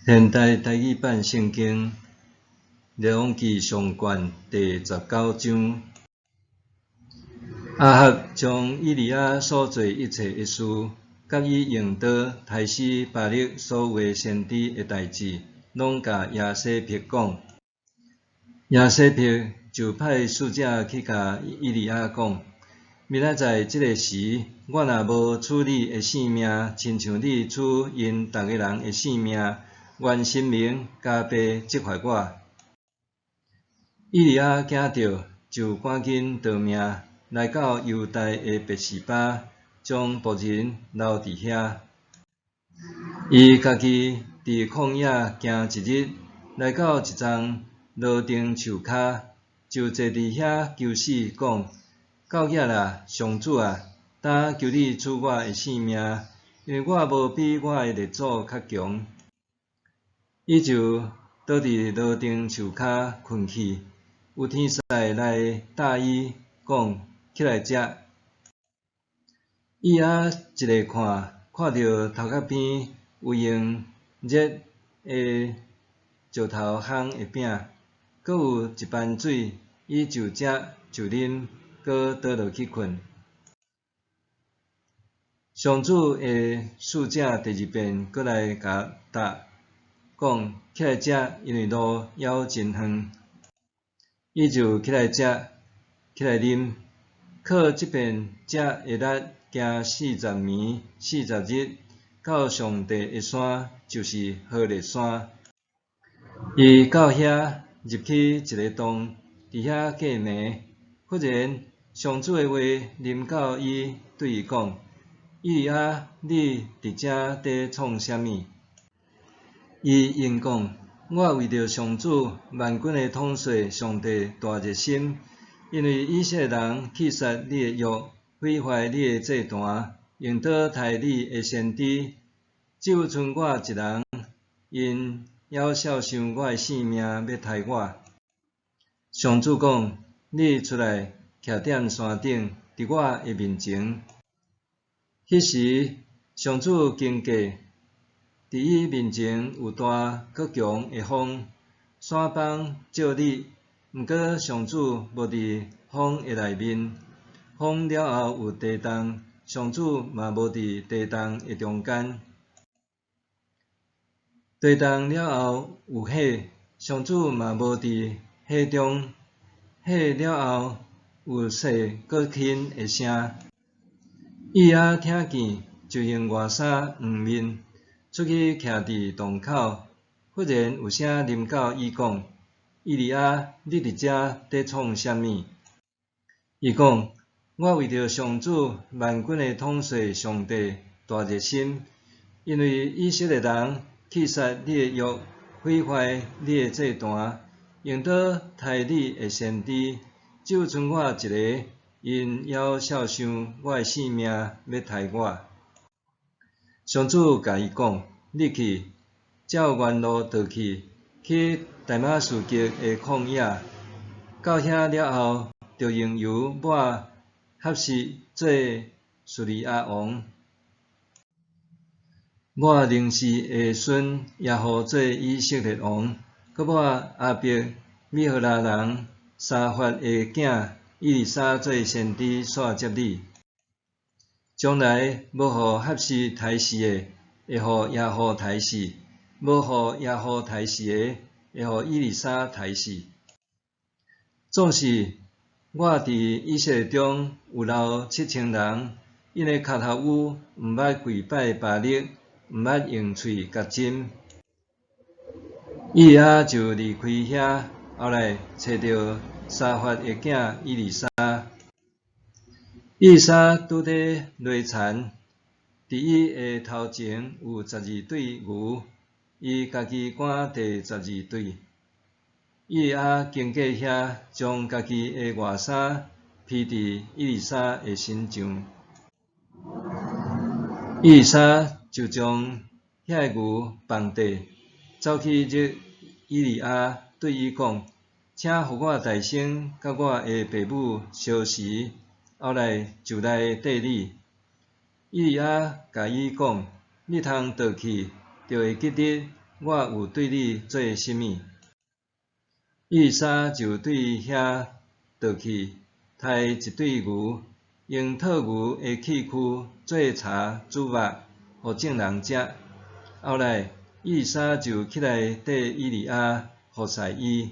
現代台語版聖經列王紀上卷第十九章。亞哈將以利亞所做一切的事，佮伊用刀刣死巴力所有的先知的代誌，攏共耶洗別講。耶洗別就派使者去共以利亞講：明仔載這个時，我若無取你的性命，親像你取𪜶逐个人的性命，願神明加倍責罰我。以利亞驚著，就趕緊逃命，來到猶大的別是巴，將僕人留佇遐。伊家己佇曠野行一日，來到一叢羅丁樹跤，就坐佇遐求死，講：夠額啦，上主啊，今求你取我的性命，因為我無比我的列祖較強。伊就倒佇羅丁樹跤睏去，有天使來搭伊，講：起來食。伊仔一下看，看著頭殼邊有用熱的石頭烘的餅，閣有一盤水，伊就食就啉，閣倒落去睏。上主的使者第二遍閣來共搭，講：起來食，因為路猶真遠。伊就起來食，起來啉。靠這遍食的力行四十暝、四十日，到上帝的山，就是何烈山。伊到遐入去一个洞，佇遐過暝。忽然，上主的話臨到伊，對伊講：以利亞，你佇遮佇創啥物？伊應講：我為著上主萬軍的統帥上帝大熱心，因為以色列人棄殺你的約，毀壞你的祭壇，用刀刣你的先知，只有賰我一人，𪜶猶肖想我的性命，欲刣我。上主講：你出來，徛踮山頂，佇我的面前。彼時，上主經過，佇伊面前有大閣強的風，山崩照日，毋過上主無佇風的內面。風了後有地動，上主嘛無佇地動的中間。地動了後有火，上主嘛無佇火中。火了後有細閣輕的聲。以利亞聽見，就用外衫掩面，出去徛佇洞口。忽然有聲臨到伊講：以利亞，你佇遮佇創啥物？伊講：我為著上主萬軍的統帥上帝大熱心，因為以色列人棄殺你的約，毀壞你的祭壇，用刀刣你的先知，只有賰我一个，𪜶猶肖想我的性命，欲刣我。上主共伊講：你去，照原路倒去，去大馬士革的曠野。到遐了後，著用油抹哈薛做敘利亞王，抹寧示的孫耶戶做以色列王，閣抹亞伯米何拉人沙法的囝以利沙做先知，煞接你。將來無予哈薛刣死的，會予耶戶刣死；無予耶戶刣死的，會予以利沙刣死。總是我佇以色列中有留7000人，𪜶的跤頭趺毋捌跪拜巴力，毋捌用喙共斟。以利亞就離開遐，後來揣著沙法的囝以利沙。以利沙拄咧犁田，佇伊的頭前有十二對牛，伊家己趕第十二對。以利亞經過遐，將家己的外衫披佇以利沙的身上。以利沙就將遐个牛放綴，走去入以利亞，對伊講：請予我代先佮我的爸母相辭，後來就來綴你。以利亞共伊講：你通倒去，著會記得我有對你做啥物？以撒就對遐倒去，刣一對牛，用套牛的器具做柴煮肉，予眾人食。後來，以撒就起來綴以利亞服侍伊。